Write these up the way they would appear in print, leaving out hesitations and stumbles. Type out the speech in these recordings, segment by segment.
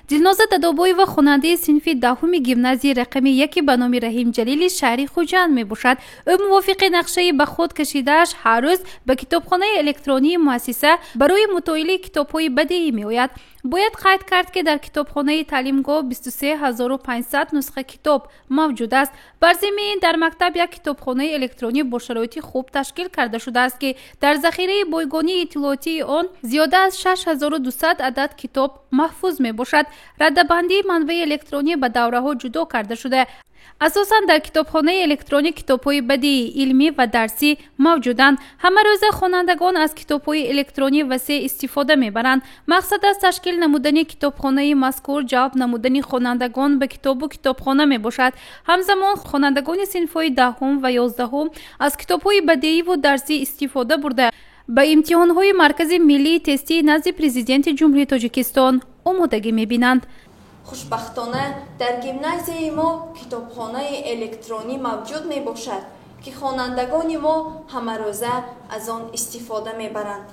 Дилноза Дадобоева хонандаи синфи 10-уми гимназияи рақами 1 ба номи Раҳим Ҷалили шаҳри Хуҷанд мебошад. Ӯ мувофиқи нақшаи ба худ кашидааш ҳар рӯз ба китобхонаи электронии муассиса барои мутолиаи китобҳои бадеӣ меояд. Бояд қайд кард, ки дар китобхонаи таълимгоҳ 23 500 нусха китоб мавҷуд аст. Бар зимми ин дар мактаб як китобхонаи электронӣ бо шароити хуб ташкил карда шудааст, ки дар захираи бойгонии иттилоотии он зиёда аз 6200 адад китоб маҳфуз мебошад. Радабандии манбаи электронӣ ба давраҳо ҷудо карда шуда, асосан дар китобхонаи электронӣ китобҳои бадеӣ, илмӣ ва дарсӣ мавҷуданд. Ҳамарӯза хонандагон аз китобҳои электронӣ васеъ истифода мебаранд. Мақсад аз ташкил намудани китобхонаи мазкур ҷалб намудани хонандагон ба китобу китобхона мебошад. Ҳамзамон хонандагони синфҳои 10-ум ва 11-ум аз китобҳои бадеиву дарсӣ истифода бурда, ба имтиҳонҳои Маркази миллии тестии назди Президенти Ҷумҳурии Тоҷикистон омодагӣ мебинанд. Хушбахтона, дар гимназияи мо китобхонаи электронӣ мавҷуд мебошад, ки хонандагони мо ҳамарӯза аз он истифода мебаранд.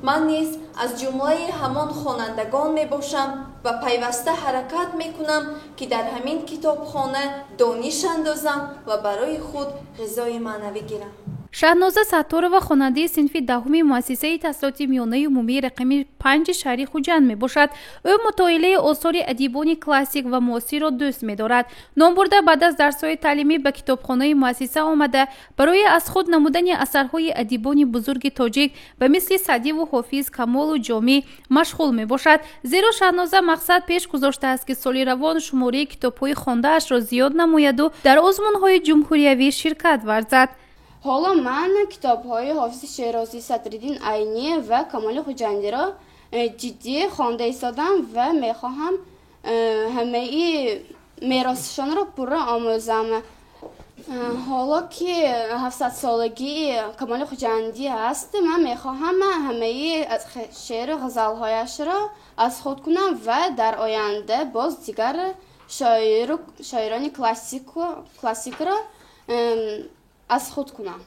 Ман низ аз ҷумлаи ҳамон хонандагон мебошам ва пайваста ҳаракат мекунам, ки дар ҳамин китобхона дониш андозам ва барои худ ғизои маънавӣ гирам. Шаҳноза Сатторова хонандаи синфи 10-уми муассисаи таҳсилоти миёнаи умумии рақами 5-и шаҳри Хуҷанд мебошад. Ӯ мутолиаи осори адибони классик ва муосирро дӯст медорад. Номбурда баъд аз дарсҳои таълимӣ ба китобхонаи муассиса омада, барои аз худ намудани асарҳои адибони бузурги тоҷик ба мисли Саъдиву Ҳофиз, Камолу Ҷомӣ машғул мебошад. Зеро Шаҳноза мақсад пеш гузоштааст, ки соли равон шумораи китобҳои хондаашро зиёд намояду дар озмунҳои ҷумҳуриявӣ ширкат варзад. Ҳоло ман китобҳои Ҳофизи Шерозӣ, Садриддин Айнӣ ва Камоли Хуҷандиро ҷиддӣ хонда истодам ва мехоҳам ҳамаи меросшонро пурра омӯзам. Ҳоло ки 700-солагии Камоли Хуҷандӣ аст, ман мехоҳам ҳамаи шеъру ғазалҳояшро аз худ кунам ва дар оянда боз дигар шоирони классикро аз худ кунам.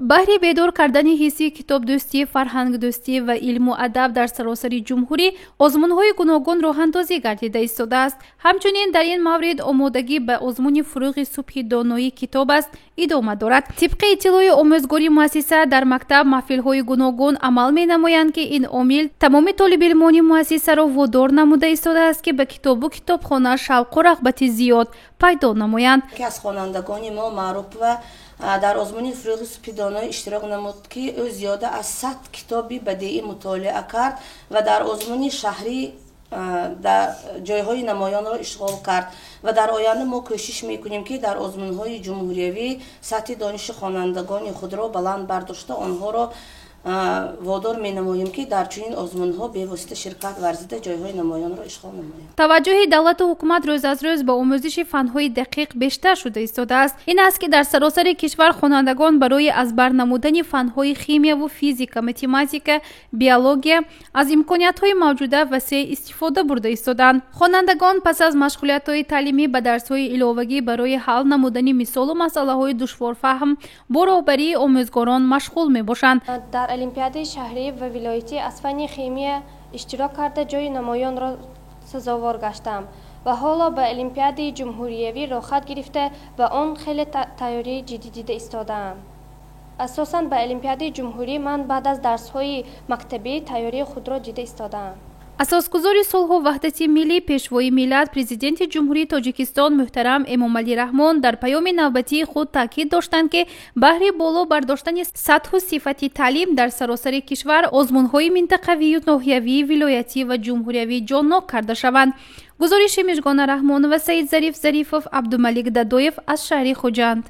Баҳри бедор кардани ҳисси китобдӯстӣ, фарҳангдӯстӣ ва илму адаб дар саросари ҷумҳурӣ озмунҳои гуногун роҳандозӣ гардида истодааст. Ҳамчунин дар ин маврид омодагӣ ба озмуни «Фурӯғи субҳи доноӣ китоб аст» идома дорад. Тибқи иттилои омӯзгори муассиса, дар мактаб маҳфилҳои гуногун амал менамоянд, ки ин омил тамоми толибилмони муассисаро водор намуда истодааст, ки ба китобу китобхона шавқу рағбати зиёд пайдо намоянд. Яке аз хонандагони мо, Маърупова, дар озмуни «Фурӯғи субҳи доноӣ» иштирок намуд, ки ӯ зиёда аз 100 китоби бадеӣ мутолиа кард ва дар озмуни шаҳрӣ дар ҷойҳои намоёнро ишғол кард. Ва дар оянда мо кӯшиш мекунем, ки дар озмунҳои ҷумҳуриявӣ сатҳи дониши хонандагони худро баланд бардошта, онҳоро водор менамоем, ки дар чунин озмунҳо бевосита ширкат варзида, ҷойҳои намоёнро ишғол намоянд. Таваҷҷӯҳи давлату ҳукумат рӯз аз рӯз ба омӯзиши фанҳои дақиқ бештар шуда истодааст. Ин аст, ки дар саросари кишвар хонандагон барои аз бар намудани фанҳои химияву физика, математика, биология аз имкониятҳои мавҷуда васеъ истифода бурда истодаанд. Хонандагон пас аз машғулиятҳои таълимӣ ба дарсҳои иловагӣ барои ҳал намудани мисолу масъалаҳои душворфаҳм бо роҳбарии омӯзгорон машғул мебошанд. Дар олимпиадаи шаҳрӣ ва вилоятӣ аз фанни химия иштирок карда, ҷои намоёнро сазовор гаштам ва ҳоло ба олимпиадаи ҷумҳуриявӣ роҳхат гирифта, ба он хеле тайёрии ҷиддӣ дида истодаам. Асосан ба олимпиадаи ҷумҳурӣ ман баъд аз дарсҳои мактабӣ тайёрии худро дида истодаам. Асосгузори сулҳу ваҳдати миллӣ, Пешвои миллат, Президенти Ҷумҳурии Тоҷикистон муҳтарам Эмомалӣ Раҳмон дар паёми навбатии худ таъкид доштанд, ки баҳри боло бардоштани сатҳу сифати таълим дар саросари кишвар озмунҳои минтақавию ноҳиявӣ, вилоятӣ ва ҷумҳуриявӣ ҷоннок карда шаванд. Гузориши Мижгона Раҳмонова, Саид Зариф Зарифов, Абдумалик Дадоев аз шаҳри Хуҷанд.